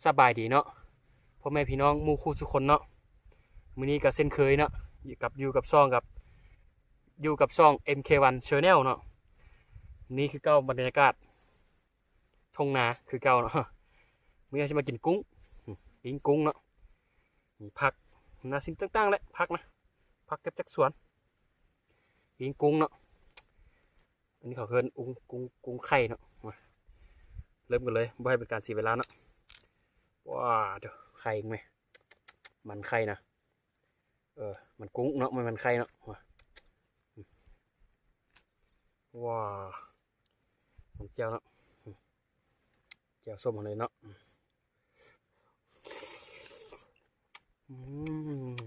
ສະບາຍດີເນາະ ພໍ່ແມ່ພີ່ນ້ອງໝູ່ຄູ່ສູ່ຄົນເນາະ. ມື້ນີ້ກໍເຊັ່ນເຄີຍເນາະ ກັບ ຢູ່ກັບຊ່ອງ ກັບ ຢູ່ກັບຊ່ອງ ເອັມເຄວັນ Channel ເນາະ. ນີ້ຄືເກົ່າ ບັນຍາກາດທົ່ງນາຄືເກົ່າເນາະ. ມື້ນີ້ເຮົາຊິມາກິນກຸ້ງ ປີ້ງກຸ້ງເນາະ. ມີຜັກ ໜ້າຊິມຕ່າງໆແຫຼະ ຜັກນະ ຜັກເກັບຈາກສວນ ປີ້ງກຸ້ງເນາະ. ອັນນີ້ເຂົາເອີ້ນອຸ້ງ ກຸ້ງ ກຸ້ງໄຂ່ເນາະ. ມາ ເລີ່ມກັນເລີຍ ບໍ່ໃຫ້ເປັນການເສຍເວລາເນາະ. ວ້າ ໂທ້ ໄຂ່ອີກແມະ ມັນໄຂ່ນະ ເອີ ມັນກຸ້ງເນາະ ບໍ່ແມ່ນມັນໄຂ່ເນາະ. ວ້າ ວ້າ ຫອມແຈ່ວເນາະ ແຈ່ວສົ້ມເຮົາເລີຍເນາະ. ອືມ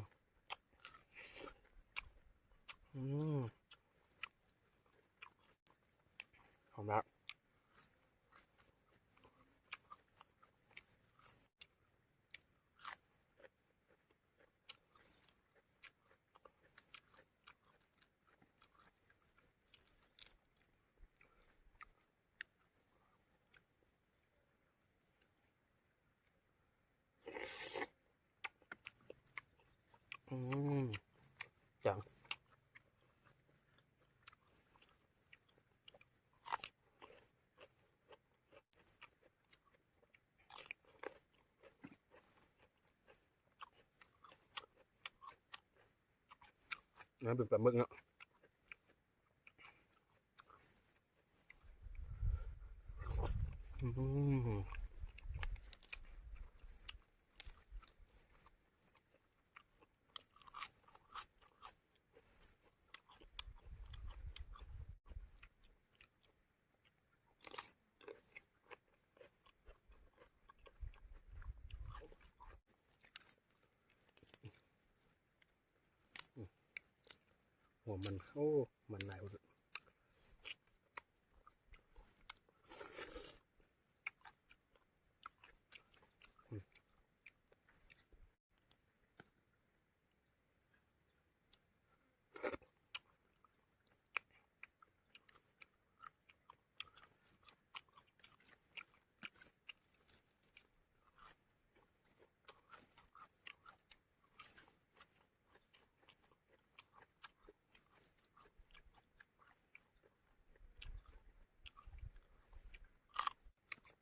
ອືມ ຫອມລະ. ອືມ ຈັງ ນັ້ນເປັນປາໝຶກເນາະ. ອືມ ຫົວມັນ ໂອ້ ມັນຫຼາຍພຸ້ນ.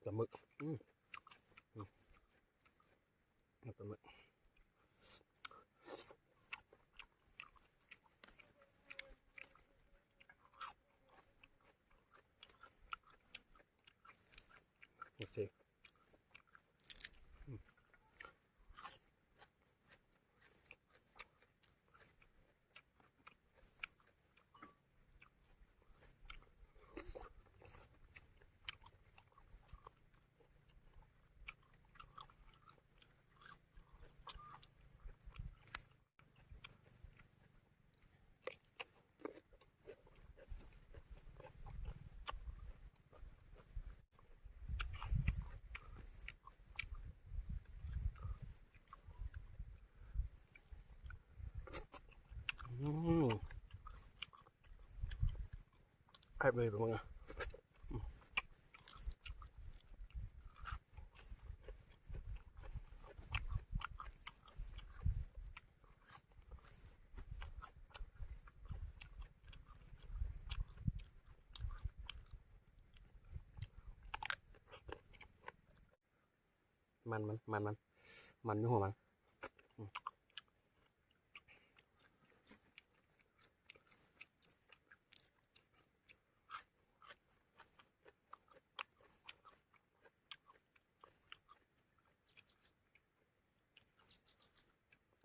ປາໝຶກ ອືມ ອືມ ປາໝຶກ ໂອເຄ ອືມ. ອືມ ແຊບເລີຍ ເບິ່ງນະ. ມັນ ມັນ ມັນ ມັນ ມັນຢູ່ຫົວມັນ ອືມ.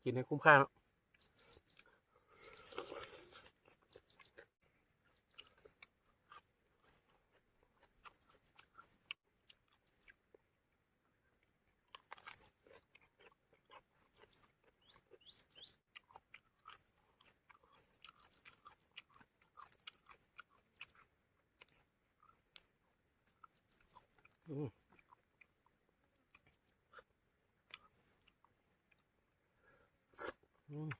ກິນໃຫ້ຄຸ້ມຄ່າເນາະ. ອືມ ອືມ. ອືມ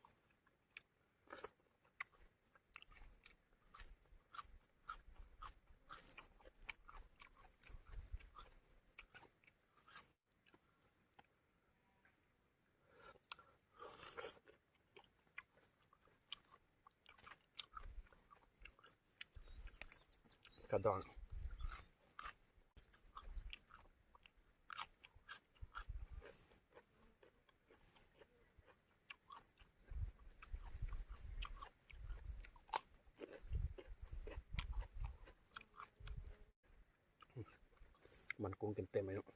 ດອງ ມັນກຸ້ງເຕັມໆເລີຍເນາະ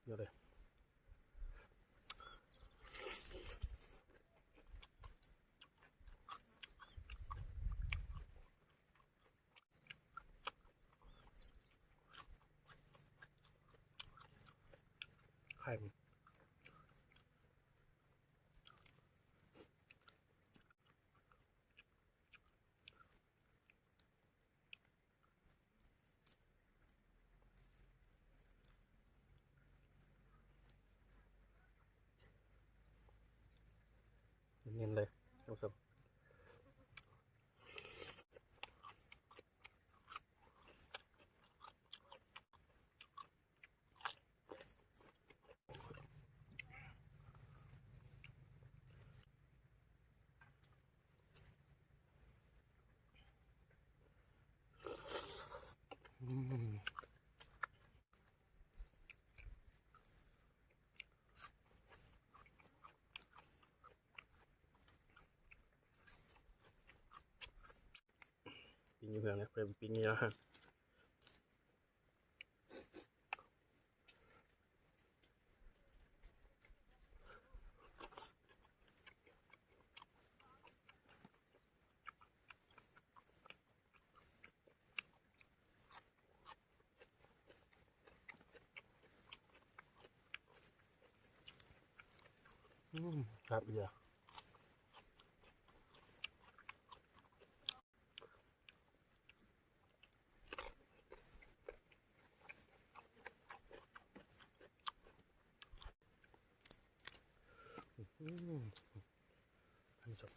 ເຍາະເລີຍ. ໄຂ່ ແໜ້ນໆເລີຍທ່ານຜູ້ຊົມ. ປີ້ງຢູ່ເຮືອນນະ ເພິ່ນປີ້ງຢູ່ເຮືອນ. ອືມ ແຊບອີ່ຫຼີ. ອືມ ອັນນີ້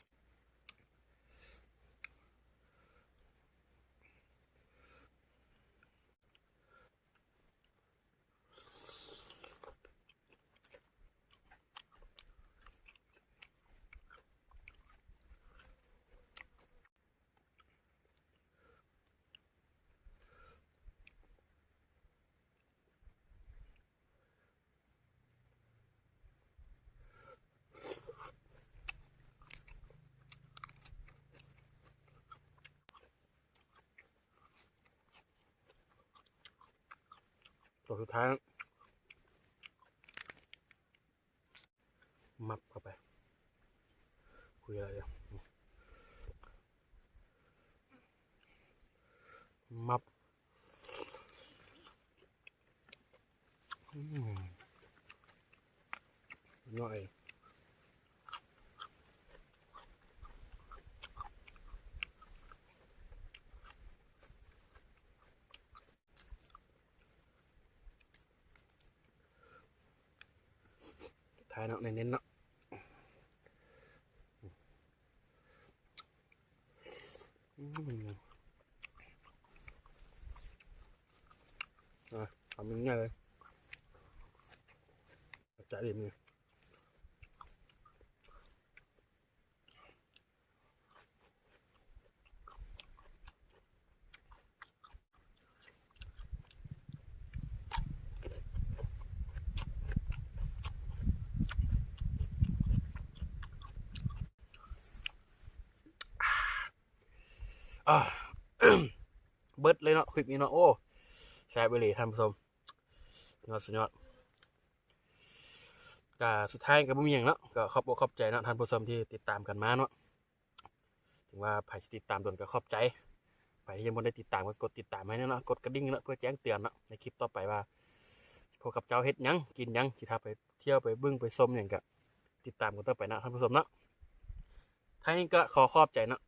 ຕົວສຸດທ້າຍ ມັບເຂົ້າໄປ ຄຸຍອະໄລ ມັບ. ອືມ ໜ້ອຍ ທ້າຍເນາະ ເນັ້ນໆເນາະ. ອືມ ອ່ະ ຄຳໃຫຍ່ເລີຍ ຈັດຈານອີກມື້. ອ່າ ເບິດເລີຍເນາະ ຄລິບນີ້ເນາະ. ໂອ້ ແຊບອີ່ຫຼີທ່ານຜູ້ຊົມ ຍອດສຸດຍອດ. ກະສຸດທ້າຍກະບໍ່ມີຫຍັງເນາະ ກະຂອບອົກຂອບໃຈເນາະທ່ານຜູ້ຊົມທີ່ຕິດຕາມກັນມາເນາະ. ເຖິງວ່າໃຜຊິຕິດຕາມດົນກະຂອບໃຈ ໃຜທີ່ຍັງບໍ່ໄດ້ຕິດຕາມກະກົດຕິດຕາມໃຫ້ແນ່ເນາະ ກົດກະດິ່ງເນາະ ເພື່ອແຈ້ງເຕືອນເນາະ ໃນຄລິບຕໍ່ໄປວ່າ ພວກຂ້າພະເຈົ້າເຮັດຫຍັງ ກິນຫຍັງ ຊິພາໄປທ່ຽວ ໄປເບິ່ງ ໄປຊົມຫຍັງ ກະຕິດຕາມກັນຕໍ່ໄປເນາະທ່ານຜູ້ຊົມເນາະ. ທ້າຍນີ້ກະຂໍຂອບໃຈເນາະ